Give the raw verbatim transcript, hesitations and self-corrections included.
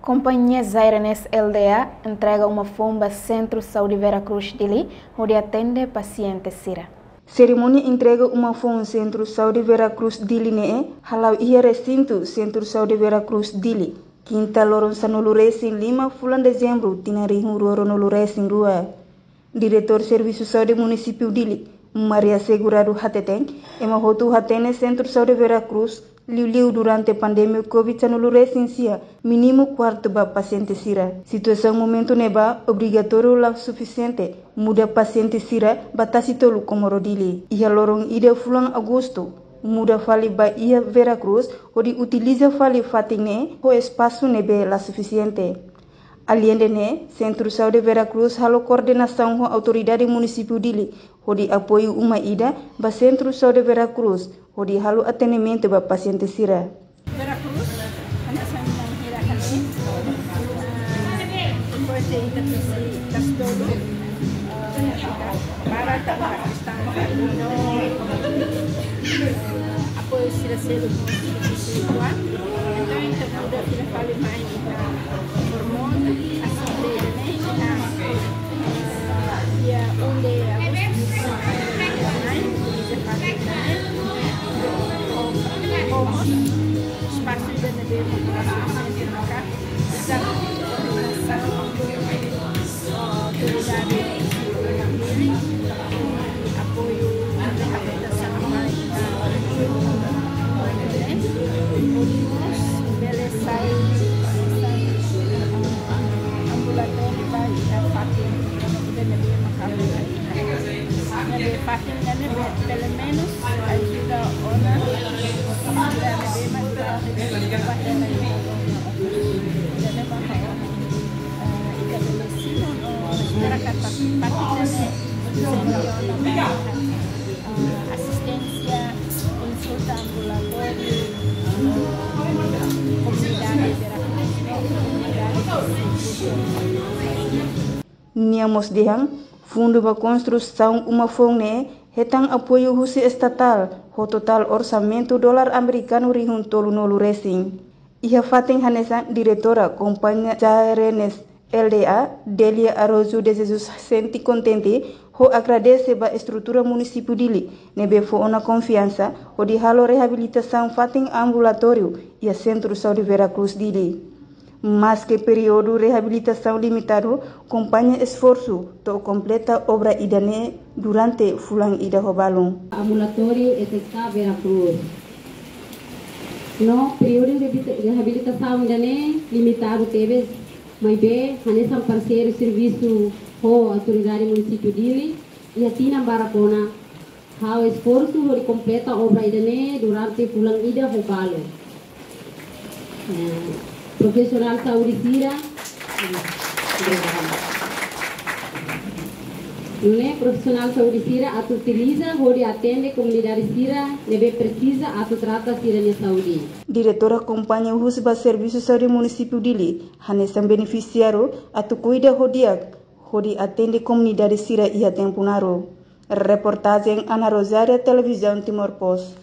Kompañia Jairenes L D A entrega uma foun ba Sentru Saúde Vera Cruz Dili, hodi atende pasiente sira. Serimónia entrega uma foun Sentru Saúde Vera Cruz Dili ne'e hala'o iha resintu Sentru Saúde Vera Cruz Dili, kinta loron sanulu resin lima fulan Dezembru tinan rihun rua ruanulu resin rua. Diretór Servisu Saúde Munisípiu Dili, Maria Segurado hateten, ema hotu hatene Sentru Saúde Vera Cruz, liuliu durante pandemia covid sanulu resin sia, mínimu kuartu ba pasiente sira. Situasaun momentu ne'ebá obrigatóriu la sufisiente, muda pasiente sira ba tasi tolu Comoro Dili. Iha loron ida fulan Agostu, muda fali ba iha Vera Cruz, hodi utiliza fali fatin ne'e ho espasu ne'ebé la sufisiente. Aleinde ne'e, Sentru Saúde Vera Cruz halo koordenasaun ho Autoridade Munisípiu Dili, hodi apoiu uma ida ba Sentru Saúde Vera Cruz, hodi halo atendimentu ba pasiente sira. Vera Cruz, hanesan ohin ha'u hatete, ah, depois de ita presi-, das todo, ah, para tanba kestaun, no, ah, apoiu sira seluk mós espirituál. Entaun, ita muda fila fali mai iha Formosa, asambleia ne'e, iha, ah, dia um de agosto, mai, iha fatin ne'e, ho, ho mós espasu ida ne'ebé maka la sufisiente maka, ita koordenasaun ho autoridade, apoiu reabilitasaun mai, ah, hodi mós bele sai, sai, ah, ambulatóriu ba iha fatin ida ne'ebé maka la iha. Ne'ebé fatin ne'e be-, pelumenus ajuda ona sira ne'ebé mak la iha, ba hela iha. Ida ne'ebé maka, eh, ita bele simu no espera katak fatin ne'e sira ona ba, eh, asisténsia, konsulta, ambulatóriu, komunidade Vera Cruz, komunidade. Nia mós dehan, fundu ba konstrusaun uma foun ne'e hetan apoiu husi estatál, ho totál orsamentu dolar amerikanu rihun tolunulu resin. Iha fatin hanesan, diretora kompañia Jairenes L D A, Delia Araújo de Jesus, sente kontente ho agradese ba estrutura munisípiu Dili ne'ebé fó ona konfiansa hodi halo reabilitasaun fatin ambulatóriu iha Sentru Saúde Vera Cruz Dili. Maske períodu reabilitasaun limitadu, kompañia esforsu to'o kompleta obra ida-ne'e durante fulan ida ho balun. Ambulatóriu S S K Vera Cruz. No períodu de reabilita-, reabilitasaun ida-ne'e limitadu tebes, maibé hanesan parseiru servisu ho Autoridade Munisípiu Dili, iha tinan barak ona halo esforsu hodi kompleta obra ida-ne'e durante fulan ida ho balun. Eh, profisionál saúde sira, nune'e profisionál saúde sira atu utiliza hodi atende komunidade sira ne'ebé presiza atu trata sira-nia saúde. Diretora kompañia husu ba Servisu Saúde Munisípiu Dili, hanesan benefisiáriu atu kuida ho di'ak hodi atende komunidade sira iha tempu naruk. Reportajen Ana Rosária, Televizaun Timor Post.